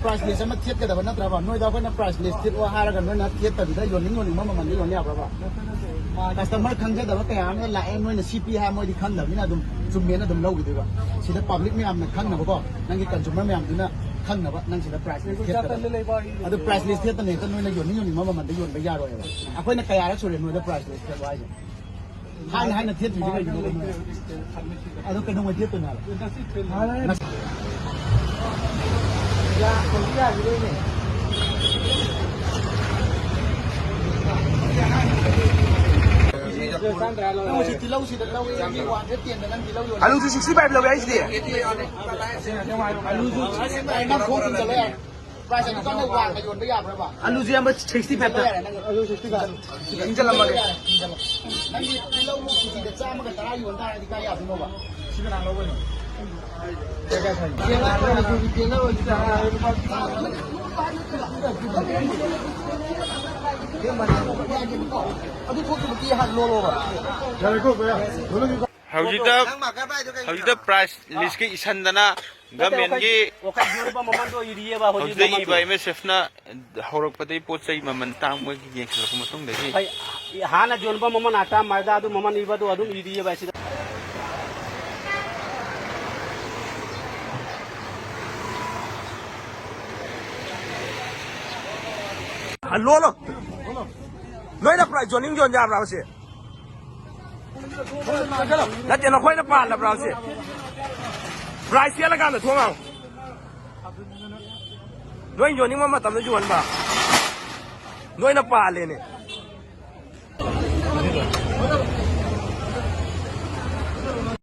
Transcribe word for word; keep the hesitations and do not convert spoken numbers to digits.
Price list ꯑꯃ ꯊꯦꯠꯀꯗꯕ ꯅꯠꯇ꯭ꯔꯕ? ꯅꯣꯏꯗ ꯑꯩꯈꯣꯏꯅ price list ꯊꯦꯠꯂꯣ ꯍꯥꯏꯔꯒ ꯅꯣꯏꯅ ꯊꯦꯠꯇꯕꯤꯗ ꯌꯣꯟꯅꯤꯡ ꯌꯣꯟꯅꯤꯡꯕ ꯃꯃꯜꯗ ꯌꯣꯟ ꯌꯥꯕ꯭ꯔꯕ? Customer ꯈꯪꯖꯗꯕ ꯀꯌꯥ ꯑꯃ ꯂꯥꯛꯑꯦ, ꯅꯣꯏꯅ ꯁꯤ ꯄꯤ ꯍꯥꯏ ꯃꯣꯏꯗꯤ ꯈꯪꯗꯕꯅꯤꯅ ꯑꯗꯨꯝ ꯆꯨꯝꯃꯦꯅ ꯑꯗꯨꯝ ꯂꯧꯈꯤꯗꯣꯏꯕ꯫ ꯁꯤꯗ public ꯃꯌꯥꯝꯅ ꯈꯪꯅꯕꯀꯣ, ꯅꯪꯒꯤ consumer ꯃꯌꯥꯝꯗꯨꯅ ꯈꯪꯅꯕ ꯅꯪ ꯁꯤꯗ price list ꯊꯦꯠꯀꯗꯕ꯫ ꯑꯗꯨ price list ꯊꯦꯠꯇꯅ ꯍꯦꯛꯇ ꯅꯣꯏꯅ ꯌꯣꯟꯅꯤꯡ ꯌꯣꯟꯅꯤꯡꯕ ꯃꯃꯜꯗ ꯌꯣꯟꯕ ꯌꯥꯔꯣꯏꯕ꯫ ꯑꯩꯈꯣꯏꯅ ꯀꯌꯥꯔꯛ ꯁꯨꯔꯦ ꯅꯣꯏꯗ price list ꯊꯦꯠꯂꯣ ꯍꯥꯏꯁꯦ? ꯍꯥꯏꯅ ꯍꯥꯏꯅ ꯊꯦꯠꯇ꯭ꯔꯤꯁꯦ ꯀꯩꯒꯤꯅꯣ? ꯑꯗꯣ ꯀꯩꯗꯧꯉꯩ ꯊꯦꯠꯇꯣꯏꯅꯣ ꯍꯥꯏꯕ? ꯅꯪ ꯍꯧꯖꯤꯛ ꯇꯤꯜꯍꯧꯁꯤꯗ ꯂꯧꯋꯦ, ꯃꯤ ꯋꯥꯟ ꯍꯟꯗ꯭ꯔꯦꯗ ꯇꯦꯟꯗ ꯅꯪ ꯇꯤꯜꯍꯧ ꯌꯣꯜꯂꯦ꯫ ꯑꯂꯨꯁꯨ sixty five ꯂꯧꯋꯦ ꯍꯥꯏꯁꯤꯗꯤ꯫ ꯑꯂꯨꯁꯨ sixty five ꯅꯪ ꯈꯣꯡ ꯊꯤꯟꯖꯜꯂꯣ ꯌꯥꯔꯦ꯫ Price ꯑꯗꯨ ꯀꯥꯟꯗ ꯋꯥꯡꯅ ꯌꯣꯟꯕ ꯌꯥꯕ꯭ꯔꯕ? ꯑꯂꯨꯁꯦ ꯏꯌꯥꯝꯕ sixty five ꯇ꯫ ꯑꯂꯨ sixty five꯫ ꯏꯟꯖꯜꯂꯝꯃꯒꯦ꯫ ꯅꯪꯒꯤ ꯇꯤꯜꯍꯧ ꯀꯦꯖꯤꯗ ꯆꯥꯝꯃꯒ ꯇꯔꯥ ꯌꯣꯟ ꯇꯥꯔꯗꯤ ꯀꯥꯏ ꯌꯥꯗꯣꯏꯅꯣꯕ? ꯁꯤ ꯀꯅꯥ ꯂꯧꯕꯅꯣ? ꯑꯗꯨ ꯊꯣꯛꯈꯤꯕꯗꯤ ꯍꯥꯟꯅ ꯂꯣꯜꯂꯣꯕ꯫ ꯌꯥꯔꯦꯀꯣ, ꯌꯥꯔꯦ꯫ ꯍꯧꯖꯤꯛꯇ ꯍꯧꯖꯤꯛꯇ price list ꯀ ꯏꯁꯟꯗꯅ ꯅꯠꯇꯦ, ꯒꯃꯦꯟꯒꯤ ꯋꯥꯈꯜ, ꯋꯥꯈꯜ ꯌꯣꯟꯕ ꯃꯃꯜꯗꯣ ꯏꯔꯤꯑꯕ ꯍꯧꯖꯤꯛ ꯍꯧꯖꯤꯛꯇ ꯃꯃꯜꯗꯣ꯫ ꯏꯕ ꯑꯦꯝ ꯑꯦꯁ ꯑꯦꯐꯅ ꯍꯧꯔꯛꯄꯗꯒꯤ ꯄꯣꯠ ꯆꯩ ꯃꯃꯜ ꯇꯥꯡꯕꯒꯤ ꯌꯦꯡꯁꯤꯜꯂꯛꯄ ꯃꯇꯨꯡꯗꯒꯤ ꯍꯩ, ꯍꯥꯟꯅ ꯌꯣꯟꯕ ꯃꯃꯜ ꯑꯇꯥ ꯃꯥꯏꯗ ꯑꯗꯨ ꯃꯃꯜ ꯏꯕꯗꯣ ꯑꯗꯨꯝ ꯏꯔꯤꯑꯕ ꯁꯤꯗ꯫ ꯂꯣꯜꯂꯣ꯫ ꯅꯣꯏꯅ price ꯌꯣꯟꯅꯤꯡ ꯌꯣꯟ ꯌꯥꯕ꯭ꯔꯥ ꯁꯤ? ꯅꯠꯇꯦ, ꯅꯈꯣꯏꯅ ꯄꯥꯜꯂꯕ꯭ꯔꯥ ꯁꯤ? Price ꯆꯦꯜꯂꯀꯥꯟꯗ ꯊꯣꯡ ꯍꯥꯡꯉꯨ꯫ ꯅꯣꯏ ꯌꯣꯟꯅꯤꯡꯕ ꯃꯇꯝꯗ ꯌꯣꯟꯕ꯫ ꯅꯣꯏꯅ ꯄꯥꯜꯂꯦꯅꯦ꯫